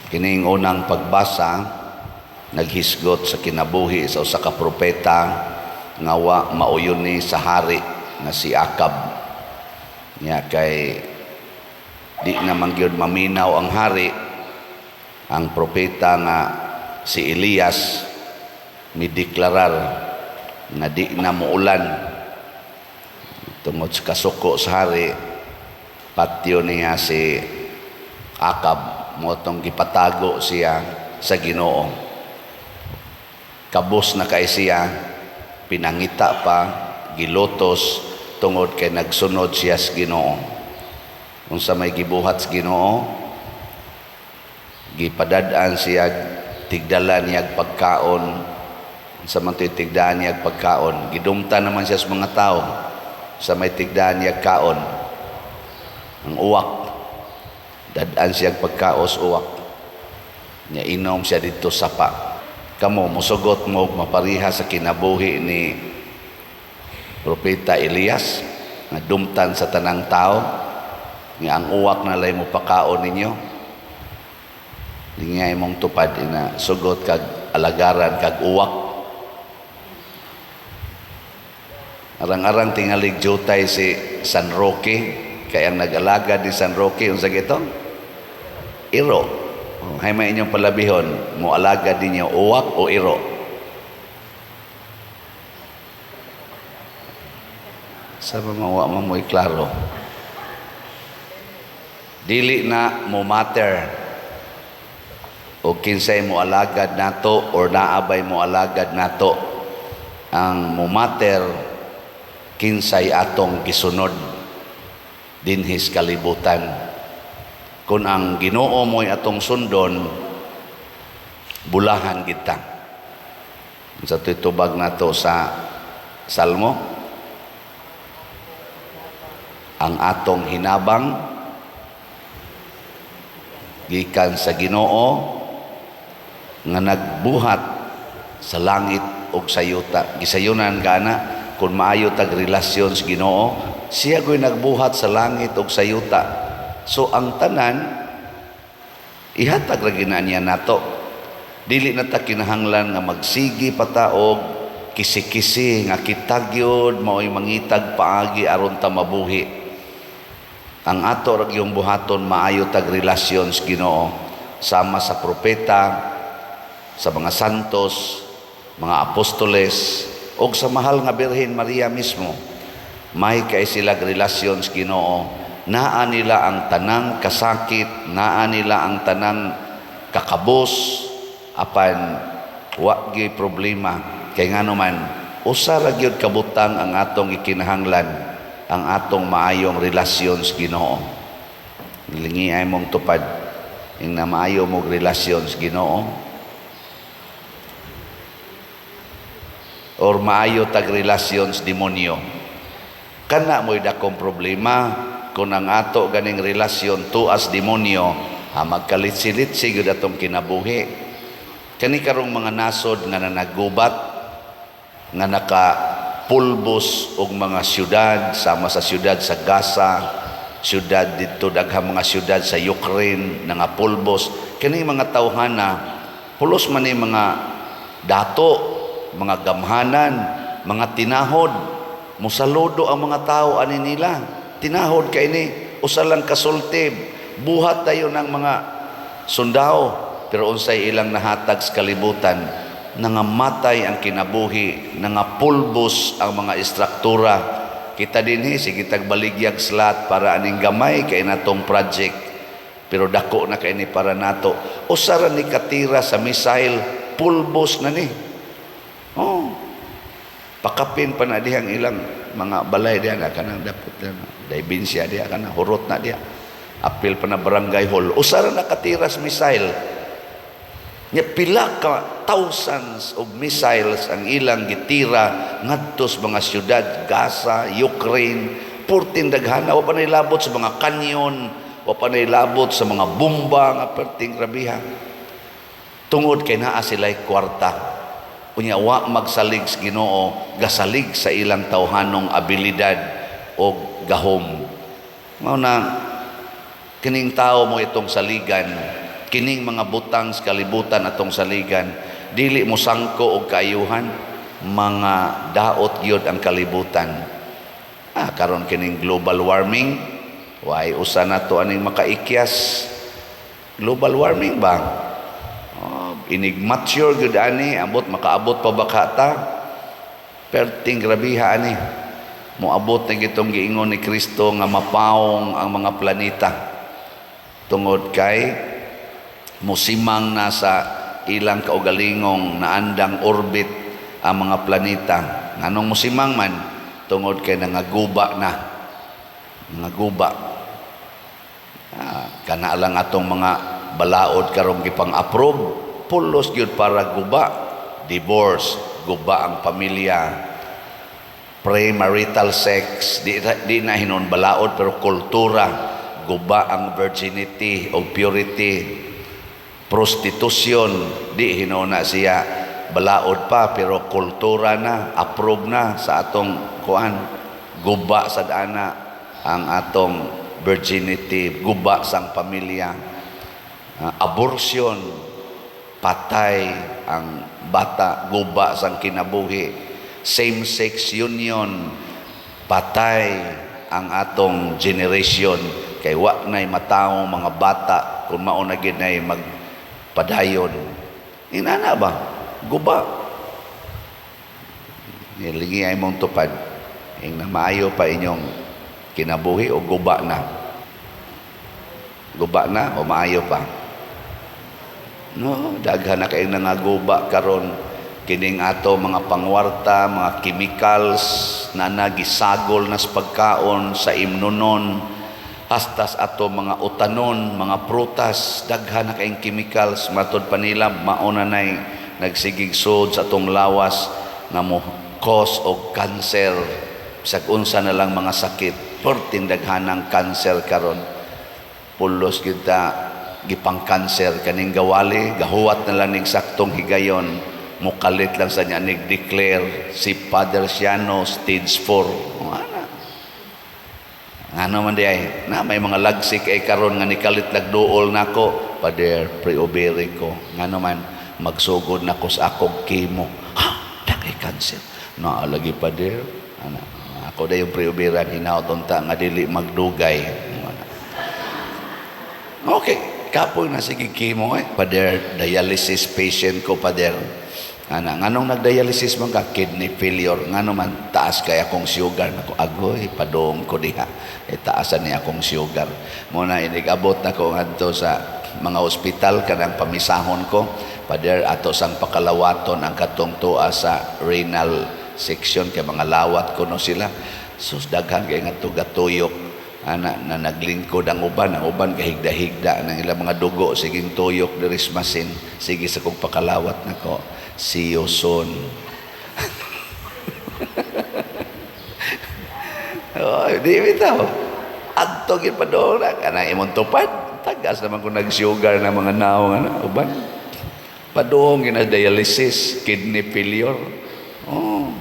Kining unang pagbasa naghisgot sa kinabuhi sa usa ka propeta nga wa mauyon ni sa hari nga si Akab. Nya kay di naman gyud maminaw ang hari, ang propeta nga si Elias mideklarar nga di na muulan tungod sa kasuko sa hari. Patyo niya si Akab, mao tong gipatago siya sa Ginoo. Kabos na kay siya, pinangita pa, gilutos, tungod kay nagsunod siya sa Ginoo. Unsa may gibuhat sa Ginoo? Gipadad-an siya, tigdala niya pagkaon. Sa man to'y tigdaan niya pagkaon? Gidumta naman siya sa mga tao. Sa may tigdaan niya kaon? Ang uwak. Dad-an siya pagkaos uwak. Nya inom siya didto sapa. Kamo, musugot mo mapariha sa kinabuhi ni Propeta Elias nga dumtan sa tanang tao nga ang uwak na lay mo pakaon ninyo? Nga imong tupad ina sugot kag alagaran kag uwak. Arang-arang tingalig jutay si San Roque, kay ang nag-alagad ni San Roque, unsa gito? Iro. Oh, hay may inyong palabihon, mo alagad ninyo uwak o iro? Sa mga wa man mo'y klaro. Dili na mo matter o kinsay mo alagad nato or naabay mo alagad nato. Ang mo matter, kinsay atong gisunod dinhis kalibutan. Kung ang Ginoo mo'y atong sundon, bulahan kita. Sa tubag nato sa Salmo, ang atong hinabang gikan sa Ginoo nga nagbuhat sa langit ug sa yuta. Gisayunan kana, kung maayo tag relasyon sa Ginoo, siya goy nagbuhat sa langit ug sa yuta. So ang tanan ihatag ra gina niya nato. Dili na ta kinahanglan nga magsigi pa ta og kisi-kisi nga kita gyud mao'y mangitag paagi aron ta mabuhi. Ang ato ra gyung buhaton, maayo tag relasyon sa Ginoo, sama sa propeta, sa mga santos, mga apostoles, og sa mahal nga Birhen Maria mismo. May kay sila relasyon sa Ginoo. Naa nila ang tanang kasakit, naa nila ang tanang kakabos, apan wa gyud problema. Kay ngano man, usa ra gyud kabutang ang atong ikinahanglan, ang atong maayong relasyon sa Ginoo. Lingi ay mong tupad ing na maayo mong relasyon sa Ginoo or maayo tag relasyon sa demonyo. Kana mo'y dakong problema kung ang ato ganing relasyon tuas demonyo, ha, magkalitsi-litsi gyud atong kinabuhi. Kani karong mga nasod nga nanagubat, nga nakapulbos og mga syudad, sama sa syudad sa Gaza, syudad didto, daghang mga syudad sa Ukraine nangapulbos. Kani mga tawhana, pulos man ni mga dato, mga gamhanan, mga tinahod. Musaludo ang mga tao ani nila. Tinahod kay ni, usa lang kasulti, buhat tayo ng mga sundao, pero unsay ilang nahatag sa kalibutan? Nangamatay ang kinabuhi, nangapulbos ang mga istruktura. Kita dinhi sige tag baligyag slot para aning gamay kay natong project, pero dako na kay ni para nato. Usa ra ni katira sa missile, pulbos na ni. Oh, pakapin pa na dihang ilang mga balay diha na kanang dapot na daybinsya diha, kanang hurot na diha, apil pa na barangay hall. Usa ra nakatiras missile nya, pila ka thousands of missiles ang ilang gitira ngadto sa mga syudad, Gaza, Ukraine, purting daghana. Wa pa nailabot sa mga kanyon, wa pa nailabot sa mga bomba nga perting grabiha, tungod kay naa sila'y kwarta. Unya wa magsalig sa Ginoo, gasalig sa ilang tawhanong abilidad o gahom. Mao na kining tao mo itong saligan. Kining mga butang sa kalibutan atong saligan, dili mo sangko og kaayuhan, mga daot gyud ang kalibutan. Ah, karon kining global warming, way usa nato aning makaikyas. Global warming ba? Oh, inig mature gyud ani, ambot makaabot pa ba ta? Perting grabiha ani. Moabot na gitong giingon ni Kristo nga mapawong ang mga planeta tungod kay musimang na sa ilang kaugalingong naandang orbit ang mga planeta. Nganong musimang man? Tungod kay nangaguba na. Nangaguba. Ah, kana lang atong mga balaod karong gipang-approve, pulos gyud para guba. Divorce, guba ang pamilya. Premarital sex, di na hinon balaod pero kultura, guba ang virginity o purity. Prostitution, di hinon na siya balaod pa pero kultura na, approve na sa atong kuan. Guba sa dana ang atong virginity, guba sang pamilya. Abortion, patay ang bata, guba sang kinabuhi. Same-sex union, patay ang atong generation kay wa na'y matawong mga bata kung mao na gyud nay magpadayon. Inana ba? Guba. Nilingi ay mong tupad. Ing na maayo pa inyong kinabuhi o guba na? Guba na o maayo pa? No, daghan na kayong nangaguba karon, kining ato mga pangwarta, mga chemicals na nagisagol na sa pagkaon, sa imnonon, hasta sa ato mga utanon, mga prutas, daghan na kayong chemicals, matod pa nila, mauna na'y nagsigig sud sa atong lawas nga mo cause og cancer, bisag unsa na lang mga sakit, perting daghanang cancer karon. Pulos kita gipang cancer kaning gawali, gahuwat na lang ning saktong higayon, mukalit lang sa niya nig-declare si Father Siano stage 4. Ana. Ngano man di ay, na may mga lagsik ay karon nga nikalit lagduol nako, "Father, pre-ovary ko." Ngano man? "Magsugod nako sa akong chemo." "Ha, dakay cancer." "Na lagi, Father." Ana, ako da yung pre-oberan, hinaot unta nga dili magdugay. Ana. Okay, kapoy na sige chemo eh. "Father, dialysis patient ko, Father." Ana, "Nganong nagdialysis man ka?" "Kidney failure." "Ngano man?" "Taas kay akong sugar." Nako, agoy, padong ko diha. E taasan ni akong sugar. Muna inigabot na ko ngadto sa mga ospital kanang pamisahon ko. "Father, ato sang pakalawaton ang katong tuwa sa renal section kay mga lawat ko no sila." Sus, daghan kay nga gatuyok ana na naglingkod ang uban kahigda-higda ng ilang mga dugo, siging tuyok diri sa masin, sige sa kong pakalawat nako, "See you soon." Oh, di bitaw. Adto gyud pa doon kana imong tupad. Tagas naman kung nag-sugar na mga naong ano, uban. Padung gina dialysis, kidney failure. Oh.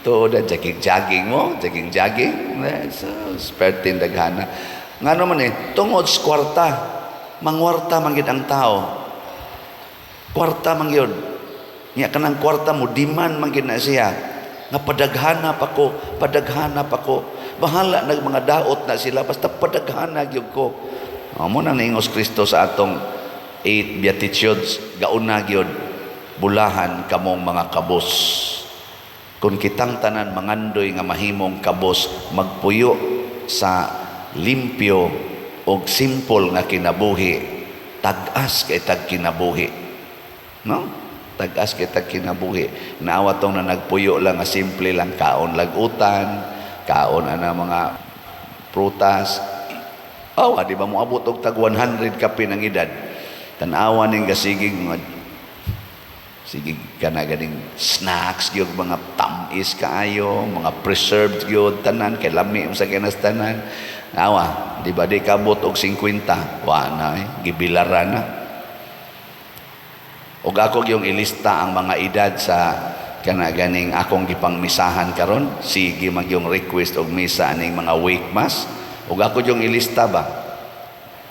Tuod na jogging-jogging mo, jogging-jogging. So, perting daghana. Ngano man eh, tungod sa kwarta, mangwarta man gyud ang tao. Kwarta man gyud. Nya kanang kwarta mo demand man gyud na siya. Nga padaghana pa ko, padaghana pa ko. Bahala nag mga daot na sila, basta padaghana gyud ko. Oh, mo nang niingos Kristo sa atong eight Beatitudes, gauna gyud, "Bulahan kamong mga kabos." Kung kitang tanan mangandoy nga mahimong kabos, magpuyo sa limpyo og simple nga kinabuhi, tag-as kay tag kinabuhi. No? Tag-as kay tag kinabuhi. Naawa tong na nagpuyo lang nga simple lang, kaon lagutan, kaon ana mga prutas. Oh, di ba moabot og tag 100 kapin ang edad? Tan-awa ning gasigig mga sige kana ganing snacks gyud, mga tamis kaayo, mga preserved gyud tanan kay lami sa kinas tanan. Awa, di ba di kabot og 50, wa na eh, gibilara na. Og ako yung ilista ang mga edad sa kana ganing akong gipangmisahan karon, sige mag yung request og misa aning mga wake mass. Og ako yung ilista ba,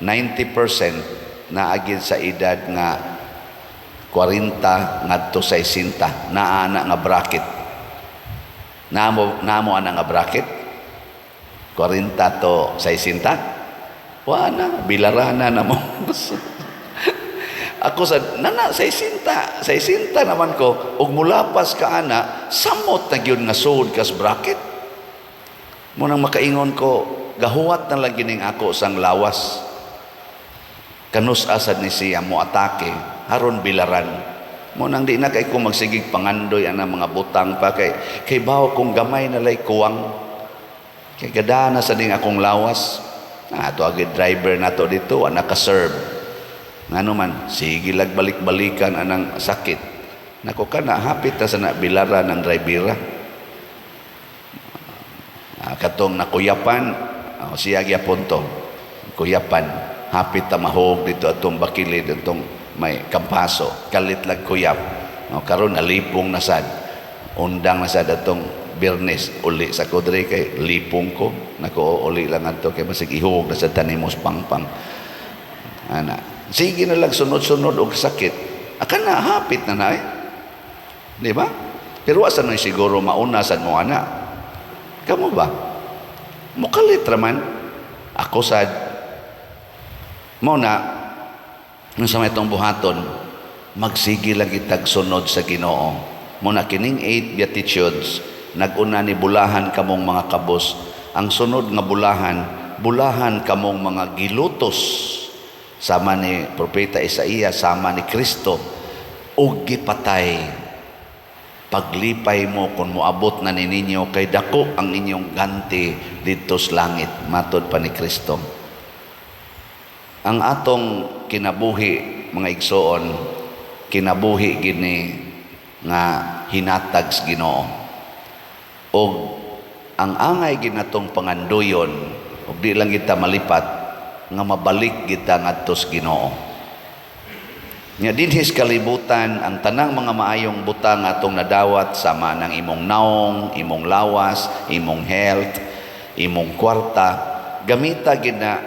90% Naa gyud sa edad nga 40 ngadto 60, naa na nga bracket. Naa mo ana nga bracket, 40 to 60. Wa na bilarana na mo. Ako sa nana 60, 60 naman ko ug mulapas ka ana, samot na gyud nga sud kas bracket mo. Nang makaingon ko, gahuwat na lang gining ako sang lawas, kanus asad ni siya mo atake haron bilaran mo. Nang di na kay ko magsigig pangandoy ana mga butang pa kay bawo kung gamay na lay kuwang kay gadana sa ding akong lawas. Na ato agi driver nato dito, wa naka-serve. Ngano man sige lag balik-balikan anang sakit nako, kana hapit na sa na bilaran ng drivera. Ah, katong nakuyapan, oh, siya gyapon to kuyapan, hapit ta mahog dito atong bakilid, atong may kampaso, kalit lag kuyap. Oh, karon nalipong na sad, undang na sad atong Biyernes, uli sa kodre kay lipong ko nako, uli lang adto kay basig ihog na sad tanimos pangpang ana. Sige na lang sunod-sunod og sakit akan na hapit na na eh. Di ba? Pero asa na siguro mauna sad mo ana? Kamo ba mukalit raman? Ako sad mo na. Nung sa may itong buhaton, magsige lang itag sunod sa Ginoo. Mo na kining eight beatitudes, naguna ni bulahan kamong mga kabos. Ang sunod nga bulahan, bulahan kamong mga gilutos. Sama ni Propeta Isaías, sama ni Kristo, ug gipatay. Paglipay mo kung moabot na ni ninyo kay dako ang inyong ganti didto sa langit, matod pa ni Kristo. Ang atong kinabuhi, mga igsoon, kinabuhi gini nga hinatag sa Ginoo. Og ang angay ginatong panganduyon ug di lang kita malipat nga mabalik kita ngadto sa Ginoo. Nga dinhi sa kalibutan, ang tanang mga maayong butang atong nadawat sama ng imong naong, imong lawas, imong health, imong kwarta, gamita gina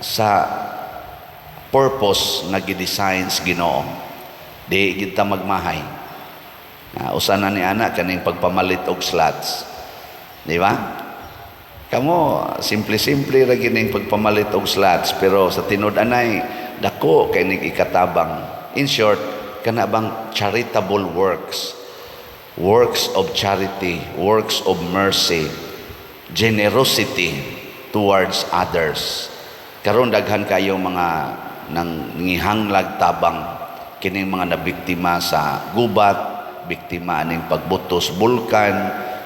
sa purpose nga gidesign sa Ginoo. Di kita magmahay. Usa na ni ana kaning pagpamalit og slots. Di ba? Kamo, simple-simple ra gining pagpamalit og slots, pero sa tinud anay dako kay nig ikatabang. In short, kana bang charitable works, works of charity, works of mercy, generosity towards others. Karon daghan kayo mga nang ngihanglag tabang kining mga nabiktima sa gubat, biktima aning pagbutos bulkan,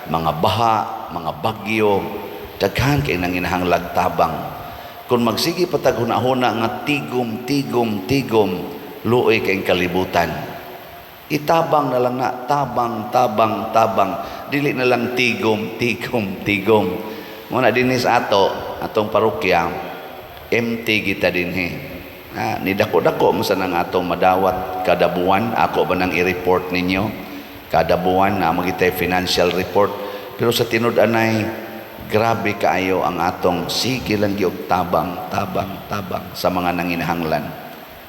mga baha, mga bagyo, daghan kay nanginahanglag tabang. Kung magsige pa tag huna-huna nga tigom, tigom, tigom, luoy kay kalibutan. Itabang na lang na, tabang, tabang, tabang. Dili na lang tigom, tigom, tigom. Muna dinis ato, atong parokya, empty kita dinhi. Ah, ni dako-dako mo sa nang atong madawat kada buwan. Ako ba nang i-report ninyo? Kada buwan na magitay financial report. Pero sa tinud anay, grabe kaayo ang atong sige lang gyud tabang, tabang, tabang sa mga nanginahanglan.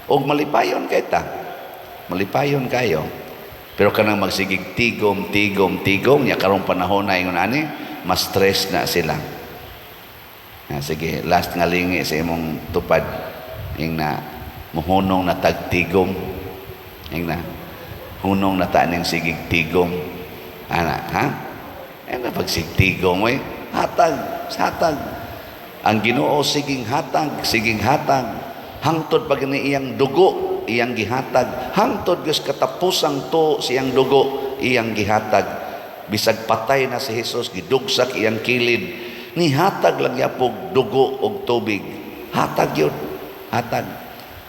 Og malipayon kay ta. Malipayon kayo. Pero kanang magsigig tigom, tigom, tigom, nya karong panahon na ingon ani, mas stress na sila. Ah, sige, last nga lingi sa imong tupad. Ing na, muhunong na tagtigom. Ing na, hunong na ta ning sigig tigom. Ana, ha? Eh, na pagsigtigom, eh. Hatag, hatag. Ang Ginoo siging hatag, siging hatag. Hangtod pag ni iyang dugo, iyang gihatag. Hangtod gus katapusang to siyang dugo, iyang gihatag. Bisag patay na si Jesus, gidugsak iyang kilid. Nihatag lang yapog dugo og tubig. Hatag yun. Hatag.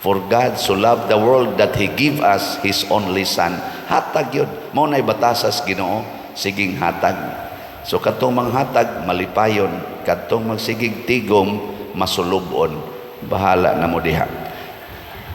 For God so loved the world that He give us His only Son. Hatag yun. Mao na'y batasas Ginoo, siging hatag. So katong manghatag, malipayon. Katong magsigig tigom, masulubon. Bahala na mo diha.